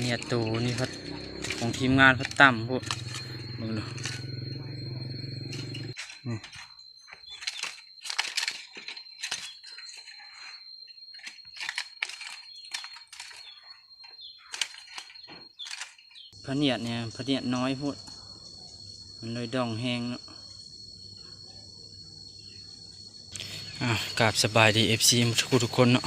ເນຍໂຕນີ້ພັດ ຂອງທີມງານພັດຕ່ຳໂພດ ເບິ່ງດູ ນີ້ ພະເນຍດນີ້ ພະເນຍດນ້ອຍໂພດ ມັນເລີຍດອງແຮງເນາະ. ອ່າ ກາບສະບາຍດີ ເອັຟຊີ ທຸກໆຄົນເນາະ.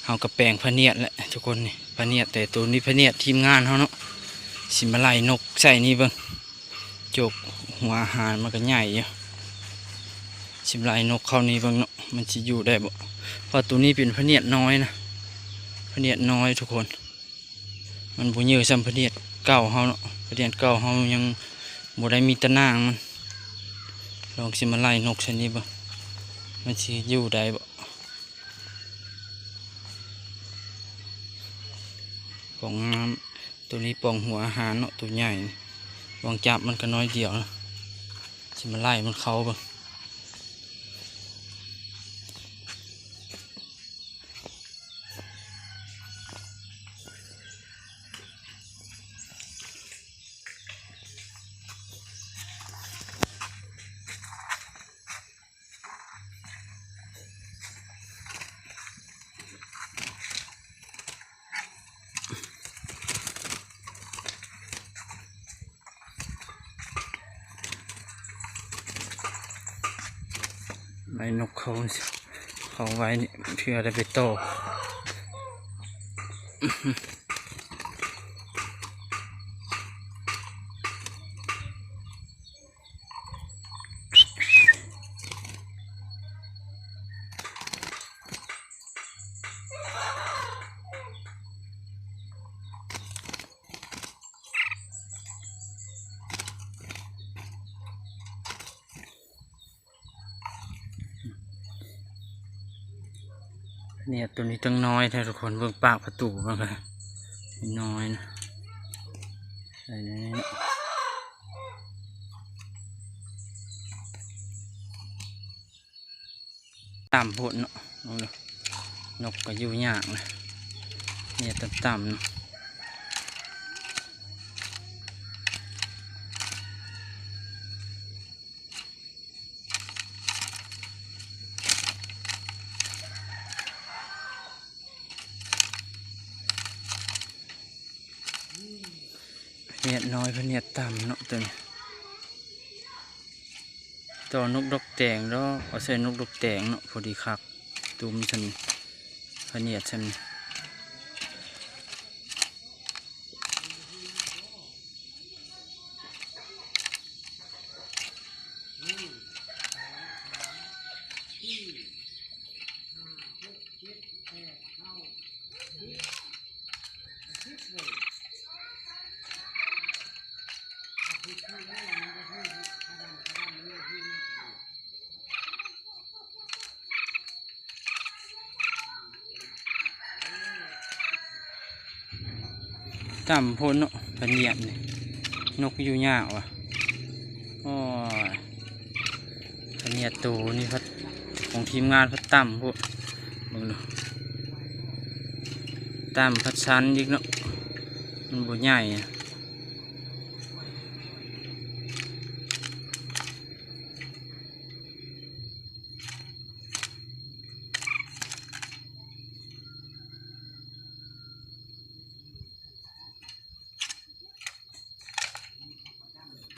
ເຮົາກໍແປງພະເນຍດແຫຼະທຸກຄົນນີ້ ພະເນຍດ ແຕ່ໂຕນີ້ພະເນຍດທີມງານເຮົາເນາະ ຊິມາໄລ່ນົກໃສ່ນີ້ເບິ່ງ. ຈົກຫົວອາຫານມັນກໍໃຫຍ່ຢູ່ ຊິມາໄລ່ນົກເຂົ້ານີ້ເບິ່ງເນາະ ມັນຊິຢູ່ໄດ້ບໍ່ ເພາະໂຕນີ້ເປັນພະເນຍດນ້ອຍນະ ພະເນຍດນ້ອຍທຸກຄົນ. ມັນບໍ່ເຍີສ່ຳພະເນຍດເກົ່າເຮົາເນາະ ພະເນຍດເກົ່າເຮົາຍັງບໍ່ໄດ້ມີຕາໜ່າງມັນ. ລອງຊິມາໄລ່ນົກຊະນີ້ເບິ່ງ ມັນຊິຢູ່ໄດ້ບໍ່. ປອງງາມ ໂຕນີ້ປອງຫົວອາຫານເນາະ ໂຕໃຫຍ່ ວາງຈັບມັນກໍນ້ອຍດຽວນະ ຊິມາໄລ່ມັນເຂົ້າເບິ່ງ. ໄລ່ນົກເຂົ້າ ເຂົ້າໄວ້ນີ້ ເພື່ອໄດ້ໄປຕໍ່. ເນຍ ໂຕນີ້ຕັ້ງນ້ອຍແທ້ທຸກຄົນ ເບິ່ງປາກປະຕູມັນກໍນ້ອຍນະ ໃສ່ໃນນີ້ເນາະ ຕ່ຳໂພດເນາະ ເບິ່ງດູ ນົກກໍຢູ່ຍາກນະ ເນຍຕ່ຳໆເນາະ. ພະເນຍດນ້ອຍ ພະເນຍດຕ່ຳເນາະ ໂຕນີ້ ຕໍ່ນົກດອກແຕງດອກ ເອົາໃສ່ນົກດອກແຕງເນາະ ພໍດີຄັກ ຕຸ້ມຊັ້ນ ພະເນຍດຊັ້ນ. ຕ່ຳໂພດເນາະ ພະເນຍດນີ້ ນົກຢູ່ຍາກວ່າ. ໂອ້ຍ ພະເນຍດໂຕນີ້ພັດ ຂອງທີມງານພັດຕ່ຳໂພດ ເບິ່ງດູ ຕ່ຳພັດຊັນອີກເນາະ ມັນບໍ່ໃຫຍ່.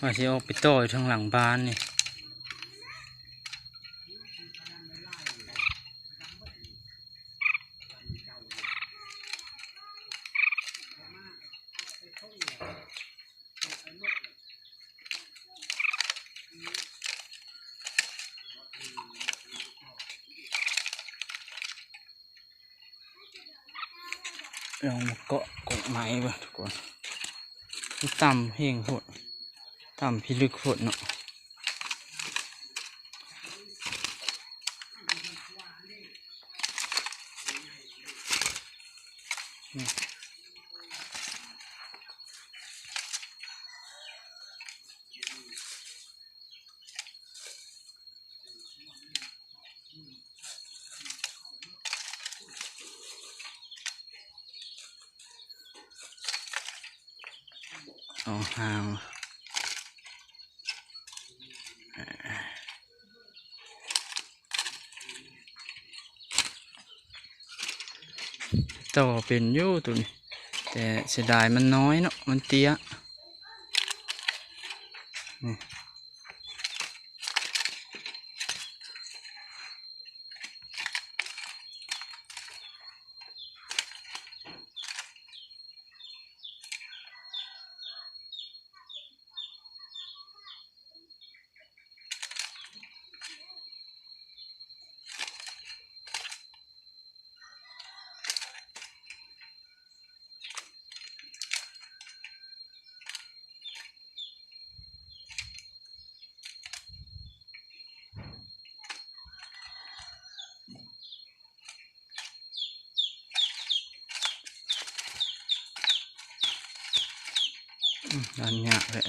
ວ່າຊິອອກໄປຕໍ່ຢູ່ທາງຫຼັງບ້ານນີ້. ລອງມາເກາະກົກໄມ້ເບິ່ງທຸກຄົນ ມັນຕ່ຳແຮງໂພດ ຕ່ຳພິລຶກໂພດເນາະ. ສອງຫາງ ຕໍ່ເປັນຢູ່ໂຕນີ້ ແຕ່ເສຍດາຍມັນນ້ອຍເນາະ ມັນເຕ້ຍ ນີ້. ອືມ ງານຍາກແຫຼະ.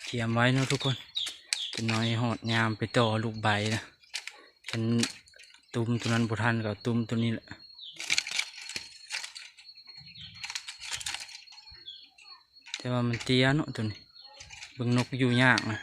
ກຽມໄວ້ເນາະທຸກຄົນ ຈັກໜ້ອຍຮອດຍາມໄປຕໍ່ລູກໃບນະ ຄັນຕຸ້ມໂຕນັ້ນບໍ່ທັນກໍເອົາຕຸ້ມໂຕນີ້ແຫຼະ ແຕ່ວ່າມັນເຕ້ຍເນາະໂຕນີ້ ເບິ່ງນົກຢູ່ຍາກນະ.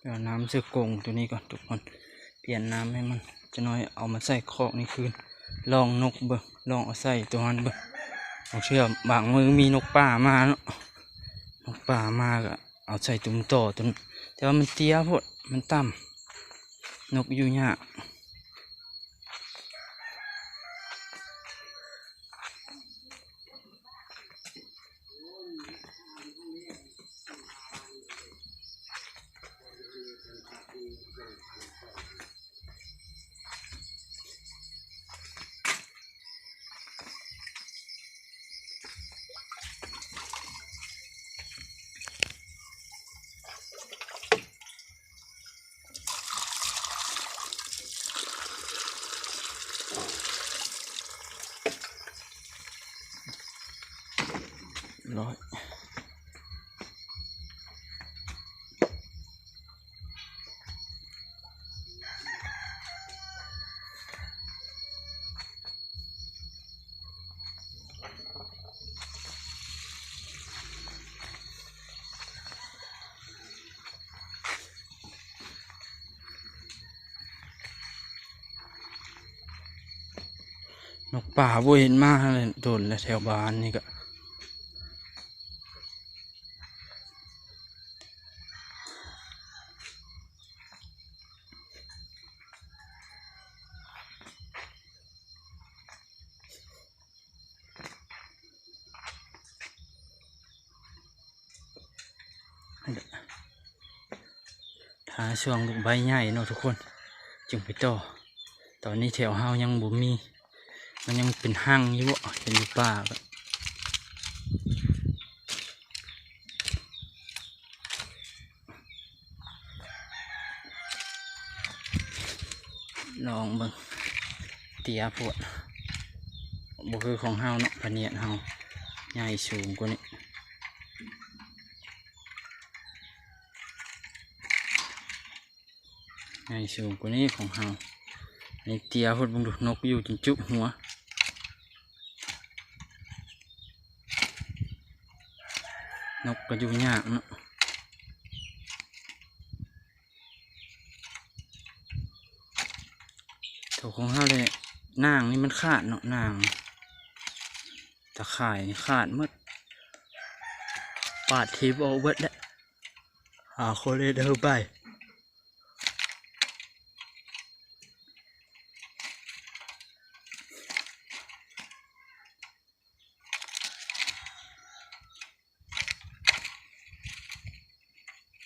ເອົານ້ຳໃສ່ກົງໂຕນີ້ກ່ອນທຸກຄົນ ປ່ຽນນ້ຳໃຫ້ມັນ ຈັກໜ້ອຍເອົາມາໃສ່ຄອກນີ້ຄືນ ລອງນົກເບິ່ງ ລອງເອົາໃສ່ໂຕຫັ້ນເບິ່ງ ບາງເທື່ອບາງມື້ມີນົກປ່າມາເນາະ ນົກປ່າມາກໍເອົາໃສ່ຕຸ່ມຕໍ່ໂຕນັ້ນ ແຕ່ວ່າມັນເຕ້ຍໂພດ ມັນຕ່ຳ ນົກຢູ່ຍາກ. ນົກປ່າບໍ່ເຫັນມາໂດນແລ້ວ ແຖວບ້ານນີ້ກະ ຖ້າຊ່ວງລູກໃບໃຫຍ່ເນາະທຸກຄົນ ຈຶ່ງໄປຕໍ່ ຕອນນີ້ແຖວເຮົາຍັງບໍ່ມີ ມັນຍັງເປັນຮັງຢູ່ເບາະ ເຫັນຢູ່ປ່າກະ ລອງເບິ່ງ ເຕ້ຍໂພດ ບໍ່ຄືຂອງເຮົາເນາະ ພະເນດເຮົາໃຫຍ່ສູງກວ່ານີ້ ໃຫຍ່ສູງກວ່ານີ້ຂອງເຮົາ ອັນນີ້ເຕ້ຍໂພດ ເບິ່ງດູ ນົກຢູ່ຈົນຈຸຫົວ ນົກກໍຢູ່ຍາກເນາະ ໂຕຂອງເຮົາແຫຼະ ໜ່າງນີ້ມັນຂາດເນາະ ໜ່າງ ຕາຂ່າຍນີ້ຂາດໝົດ ປາດຖິ້ມອອກເບິດແຫຼະ ຫາຄົນເຮັດເອົາໄປ. ເ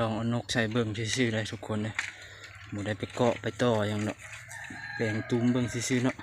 ລອງເອົານົກໃສ່ເບິ່ງຊື່ໆເດ້ທຸກຄົນເດ້ ບໍ່ໄດ້ໄປເກາະໄປຕໍ່ຫຍັງດອກ ແປງຕຸ່ມເບິ່ງຊື່ໆເນາະ.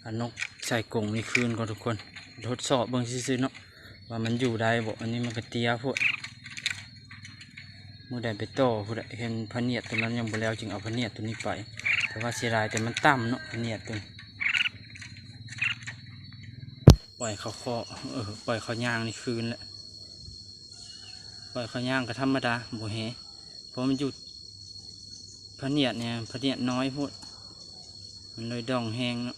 ເອົານົກໃສ່ກົງນີ້ຄືນກ່ອນທຸກຄົນ ທົດສອບເບິ່ງຊື່ໆເນາະ ວ່າມັນຢູ່ໄດ້ບໍ່. ອັນນີ້ມັນກະເຕ້ຍໂພດ ມື້ໃດໄປຕໍ່ພຸ້ນແຫຼະ ເຫັນພະນຽດໂຕນັ້ນຍັງບໍ່ແລ້ວ ຈຶ່ງເອົາພະນຽດໂຕນີ້ໄປ ແຕ່ວ່າເສຍດາຍແຕ່ມັນຕ່ຳເນາະ ພະນຽດໂຕນີ້. ປ່ອຍເຂົາເຄາະ ເອີ ປ່ອຍເຂົາຍ່າງນີ້ຄືນແຫຼະ ປ່ອຍເຂົາຍ່າງກະທຳມະດາ ບໍ່ແຮ ເພາະມັນຢູ່ ພະນຽດນີ້ ພະນຽດນ້ອຍໂພດ ມັນເລີຍດ່ອງແຮງເນາະ.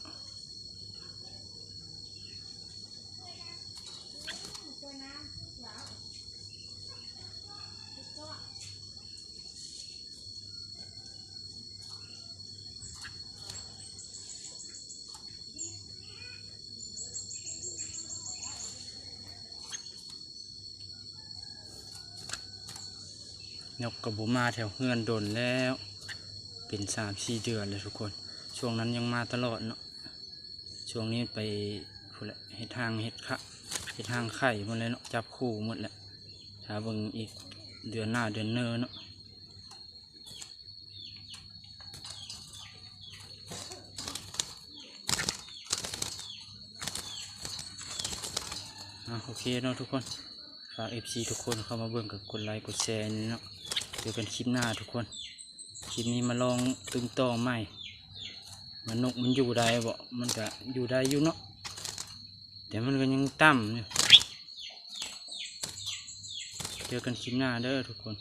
ນົກກະບໍ່ມາແຖວເຮືອນດົນແລ້ວ ເປັນສາມສີ່ເດືອນແລ້ວທຸກຄົນ ຊ່ວງນັ້ນຍັງມາຕະຫຼອດເນາະ. ຊ່ວງນີ້ໄປພຸ້ນແຫຼະ ເຮັດຮັງເຮັດຂະ ເຮັດຮັງໄຂ່ໝົດແລ້ວເນາະ ຈັບຄູ່ໝົດແລ້ວ ຖ້າເບິ່ງອີກເດືອນໜ້າເດືອນເນີເນາະ. ອ່າ ໂອເຄເນາະທຸກຄົນ ຝາກເອັຟຊີທຸກຄົນເຂົ້າມາເບິ່ງ ກະກົດໄລກົດແຊແດ່ເນາະ. ເຈີກັນຄລິບໜ້າທຸກຄົນ ຄລິບນີ້ມາລອງຕື່ມຕໍ່ໃໝ່ ວ່ານົກມັນຢູ່ໄດ້ບໍ່ ມັນກະຢູ່ໄດ້ຢູ່ເນາະ ແຕ່ມັນກະຍັງຕ່ຳຢູ່. ເຈີກັນຄລິບໜ້າເດີທຸກຄົນ.